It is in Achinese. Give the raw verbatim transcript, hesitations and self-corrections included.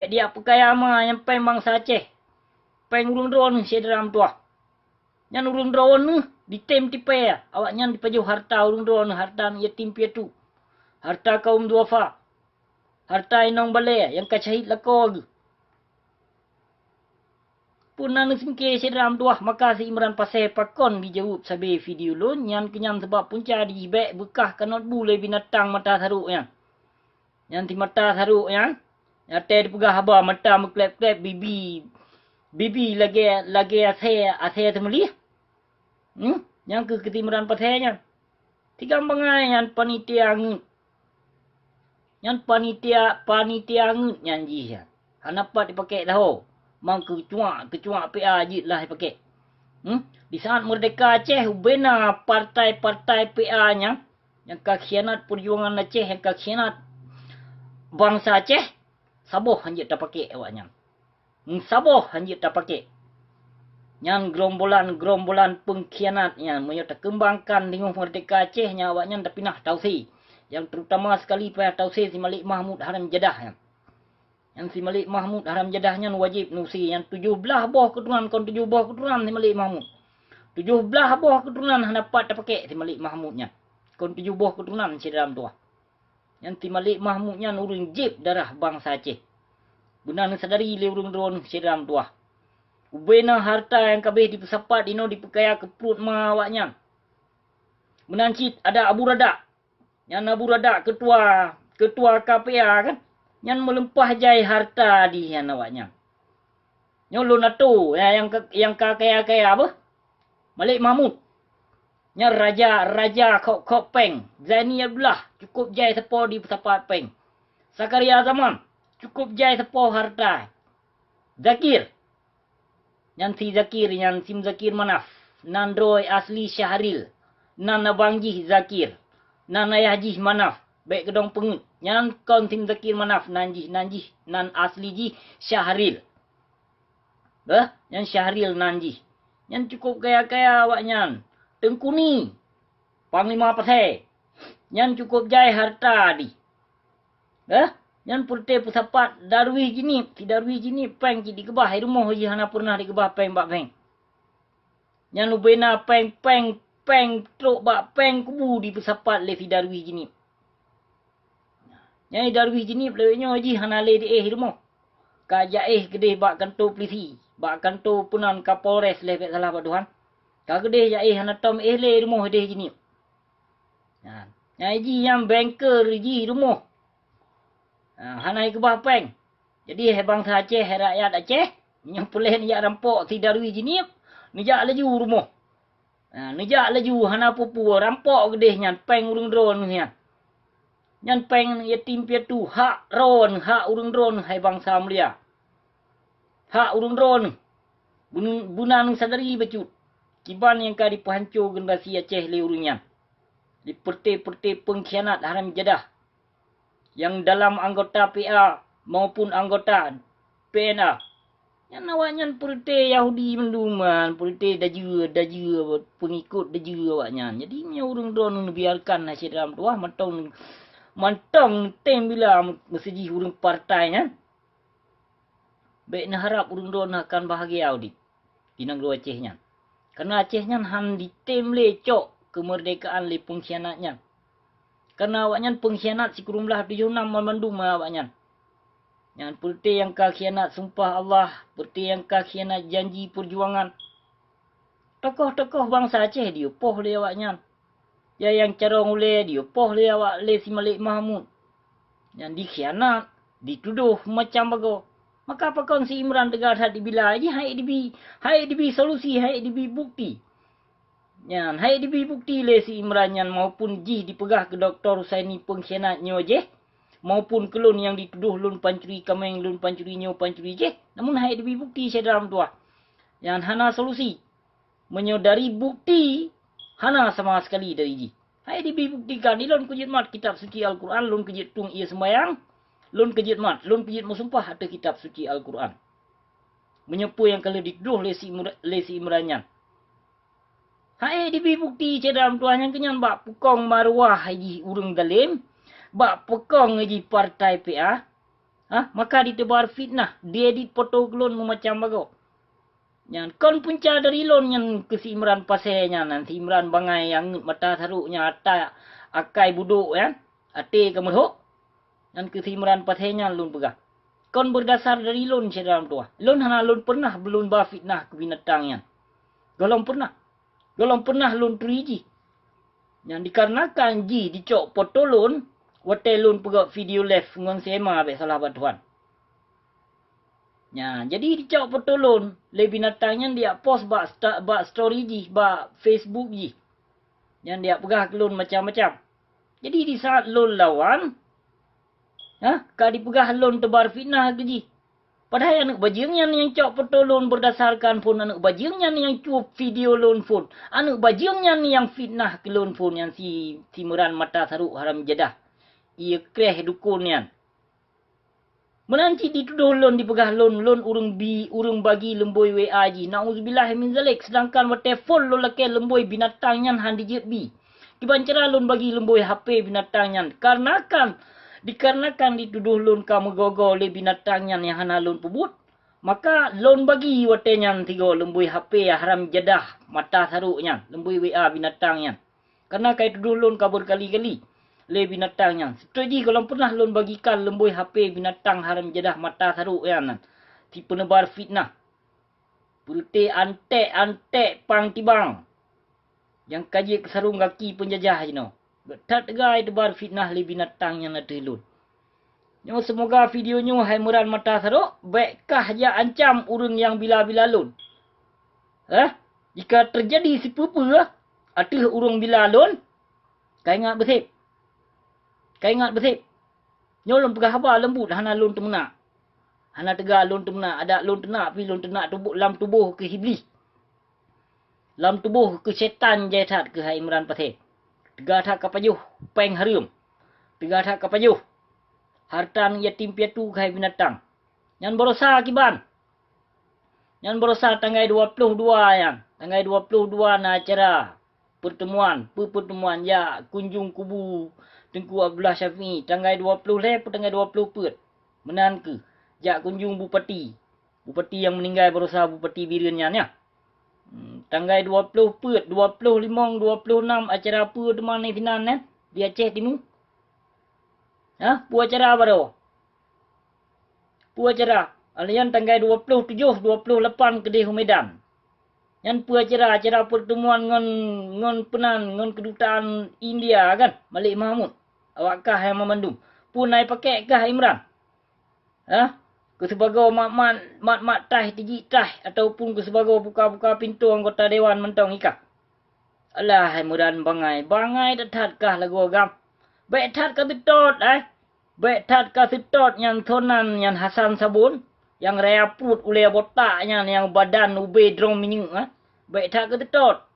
Diak peukaya ma nyang péng bansa Aceh. Péng ureuëng droeneuh syedara meutuwah. Nyan ureuëng droeneuh ditém tipée, awaknyan jipajoh hareuta ureuëng droeneuh, hareuta yatim piatu, hareuta kaum duafa, hareuta inong balée nyang ka syahid lakoe geuh. Peue na neuseumiké syedara meutuwah, maka si Imran Pasé pakon bijaweueb sabe video lôn nyan keunyan, sabab punca jih bék beukah kanot bu lé binatang mata sarok nyan. Nyan si mata sarok nyan, watée jipeugah haba mata meukleb-kleb, bibi, bibi lagée, lagée asée, asée teumeulih. Hmm? Nyan keuh keu si Imran Pasé nyan. Tikam bangai nyan panitia ngeut. Nyan panitia, panitia ngeut nyan jih nyan. Hana pat jipakék saho. Mang keucuak, keucuak P A jeuet lah jipakék. Hmm? Di saat meurdeka Aceh, ubena partai-partai P A nyan, nyang ka khianat peujuangan Aceh, nyang ka khianat bansa Aceh, saboh hanjeuet tapakék awaknyan. Meusaboh hanjeuet tapakék. Nyan gerombolan-gerombolan peungkhianat nyan, meunyoe takeumbangkan teungoh meurdeka Aceh nyan, awaknyan tapinah tausi. Nyang terutama sekali payah tausi si Malik Mahmud haram jadah nyan. Nyan si Malik Mahmud haram jadah nyan wajéb neusi, nyan tujoh blaih boh keuturonan, kon tujoh boh keuturonan si Malik Mahmud. Tujoh blaih boh keuturonan hana pat tapakék si Malik Mahmud nyan. Kon tujoh boh keuturonan syedara meutuwah. Nyan si Malik Mahmud nyan ureuëng jieb darah bansa Aceh. Beuna neusadari lé ureuëng droeneuh syedara meutuwah. Ubena hareuta nyang ka abéh jipeusapat inoe jipeukaya keu pruet ma awaknyan. Meunan cit ada Abu Radak. Nyan Abu Radak keutua, keutua K P A kan? Nyan meuleumpah jai hareuta di nyan awaknyan. Nyoe lôn atô, ya, nyang ka, nyang ka kaya-kaya beuh. Malik Mahmud. Nyan raja, raja khok-khok péng. Zaini Abdullah, cukup jai sapo jipeusapat péng. Zakaria Zaman, cukup jai sapo hareuta. Zakir. Nyan si Zakir, nyan si Muzakir Manaf. Nan droe asli Syahril. Nan abang jih Zakir. Nan ayah jih Manaf. Bék keudong peungeuet. Nyan kon si Muzakir Manaf nan jih, nan jih, nan asli jih Syahril. Beuh, nyan Syahril nan jih. Nyan cukup kaya-kaya awaknyan. Teungku Ni, Panglima Pasé. Nyan cukup jai hareuta di. Beuh, nyan peureute peusapat Darwis Jeunieb. Si Darwis Jeunieb péng cit dikeubah, i rumoh jih hana peureunah dikeubah péng bak bank. Nyan ubena péng, péng, péng trok bak péng kubu jipeusapat lé si Darwis Jeunieb. Nyan Darwis Jeunieb lawét nyoe jih hana lé jiéh i rumoh. Ka jiéh keudeh bak kantô pulisi, bak kantô peunan Kapolres lé bék salah bak Tuhan. Ka keudeh jiéh hana tom éh lé i rumoh ideh Jeunieb. Nyan, nyan jih nyang banker jih rumoh. Ha, hana jikeubah péng. Jadi, hai bansa Aceh, hai rakyat Aceh, nyoe puléh neujak rampok si Darwis Jeunieb, neujak laju rumoh. Ha, neujak laju hana peue-peue, rampok keudeh nyan péng ureuëng droeneuh nyan. Nyan péng yatim piatu, hak droeneuh, hak ureuëng droeneuh, hai bansa mulia. Hak ureuëng droeneuh. Beuna, beuna neusadari bacut kiban nyang ka jipeuhanco generasi Aceh lé ureuëng nyan. Di peureute-peureute peungkhianat haram jadah. Nyang dalam anggota P A maupun anggota P N A. Nyan awaknyan peureute Yahudi mandum, peureute dajeue, dajeue, peungikot dajeue awaknyan. Jadi, meunyoe ureuëng droeneuh neubiarkan hase dalam tuah, mantong, mantong neutem bila meuseujih ureuëng partai nyan. Bék neuharab ureuëng droeneuh akan bahagia udeb di nanggroe Aceh nyan. Kareuna Aceh nyan han jitem lé cok keumeurdekaan lé peungkhianat nyan. Kareuna awaknyan peungkhianat sikureueng blaih tujoh nam banmandum awaknyan. Nyan peureute nyang ka khianat sumpah Allah, peureute nyang ka khianat janji peujuangan. Tokoh-tokoh bansa Aceh diupoh lé awaknyan. Ya nyang carông ulée diupoh lé awak lé si Malik Mahmud. Nyan dikhianat, ditudoh macam bagoe. Maka pakon si Imran teuga that dibila jih, hai dibi, hai dibi solusi, hai dibi bukti. Nyan, hai dibi bukti lé si Imran nyan maupun jih dipeugah keu Dokto Husaini peungkhianat nyoe jih, maupun keu lôn nyang ditudoh lôn pancuri kaméng, lôn pancuri nyoe, pancuri jih, namun hai dibi bukti syedara meutuah. Nyan hana solusi. Meunyoe dari bukti, hana sama sekali dari jih. Hai dibi buktikan, ilôn keujeuet mat kitab suci Al-Quran, lôn keujeuet tueng ie seumbayang, lôn keujeuet mat, lôn keujeuet meusumpah ateueh kitab suci Al-Quran. Meunyoe peue nyang ka lheueh ditudoh lé si Imra-, lé si Imran nyan. Hai dibi bukti syedara meutuah nyang keunyan bak peukong maruah jih ureuëng dalém, bak peukong jih partai P A, Ha? Maka diteubar fitnah, diedit foto keu lôn meumacam bagoe. Nyan kon punca dari lôn nyan keu si Imran Pasè nyan, nyan si Imran bangai nyang ngeut mata sarok nyan ata akai budok nyan, até ka meuhok. Nyan keu si Imran Pasè nyan lôn peugah. Kon beurdasar dari lôn syedara meutuwah. Lôn hana lôn peureunah lôn ba fitnah keu binatang nyan. Gohlom peureunah. Gohlom peureunah lôn turi jih. Nyan dikarenakan jih jicok foto lôn watèe lôn peugah video live ngon si Ema bèk salah bantuan. Nyan, jadi dicok foto lôn lé binatang nyan, dijak post bak sta-, bak story jih, bak Facebook jih. Nyan dijak peugah keu lôn macam-macam. Jadi di saat lôn lawan, ha, ka dipeugah lôn teubar fitnah keu jih. Padahai aneuk bajeueng nyan nyang cok foto lôn beurdasarkan phon, aneuk bajeueng nyan nyang cueb video lôn phon, aneuk bajeueng nyan nyang fitnah keu lôn phon, nyan si, si Imran mata sarok haram jadah. Ié kreh dukon nyan. Meunan cit ditudoh lôn, dipeugah lôn, lôn ureueng bi, ureueng bagi leumbôi W A jih. Nauzubillah min zalik, seudangkan watèe phon lôn lakèe leumbôi binatang nyan han dijeuet bi. Kiban cara lôn bagi leumbôi H P binatang nyan? Karenakan, dikarenakan ditudoh lôn ka meugoe-goe lé binatang nyan nyang hana lôn peubuet, maka lôn bagi watèe nyan sigoe leumbôi H P haram jadah mata sarok nyan, leumbôi W A binatang nyan. Kareuna ka itudoh lôn ka beurkali-kali lé binatang nyan. Seutôt jih gohlom peureunah lôn bagikan leumbôi H P binatang haram jadah mata sarok nyan, si peuneubar fitnah. Peureute antek-antek pang tibang nyang ka jeuet keu sarong gaki peunjajah jinoe. Gèt that teuga teubar fitnah lé binatang nyan ateueh lôn. Nyoe seumoga video nyoe hai Imran mata sarok, bèk kah jak ancam ureueng nyang bila-bila lôn. Hah? Jika teujadi sipeue-peue ateueh ureueng bila lôn, ka ingat beusép. Ka ingat beusép. Nyoe lôn peugah haba leumbot hana lôn teumeunak. Hana teuga lôn teumeunak, adak lôn teunak pih lôn teunak tuboh, lam tuboh keu Iblih. Lam tuboh keu syetan jai that keuh hai Imran Pasè. Teuga that ka pajoh péng hareuem. Teuga that ka pajoh hareuta aneuk yatim piatu keuh hai binatang. Nyan baroesa kiban. Nyan baroesa tanggai dua ploh dua nyan. Tanggai dua ploh dua na acara peurteumuan, peue peurteumuan jak kunjong kubu Teungku Abdullah Syafi'i, tanggai dua ploh lhèe peue tanggai dua ploh peuet. Meunan keuh, jak kunjong bupati. Bupati nyang meuninggai baroesa, Bupati Bireuen nyan, nyan. Hmm, tanggai dua ploh peuet, dua ploh limong, dua ploh nam acara peue teuma nyan sinan, eh, di Aceh Timu. Hah? Peue acara baroe? Peue acara? Alèh nyan tanggai dua ploh tujoh, dua ploh lapan keudeh u Medan. Nyan peue acara? Acara peurteumuan ngon, ngon peunan, ngon keudutaan India kan, Malik Mahmud. Awak kah nyang mandum. Peue na jipakèk kah Imran? Hah? Keu sibagoe mat-mat, mat-mat taih, tijik taih, ataupun keu sibagoe buka-buka pintoe anggota dewan mantong i kah? Alah, hai Imran bangai, bangai that-that kah lagoe agam. Bèk that ka seutôt, eh. Bèk that ka seutôt nyan sonan nyan Hasan Sabon, nyang raya pruet ulèe botak nyan, nyang badan ubé droe minyeuk, eh. Bèk that ka seutôt.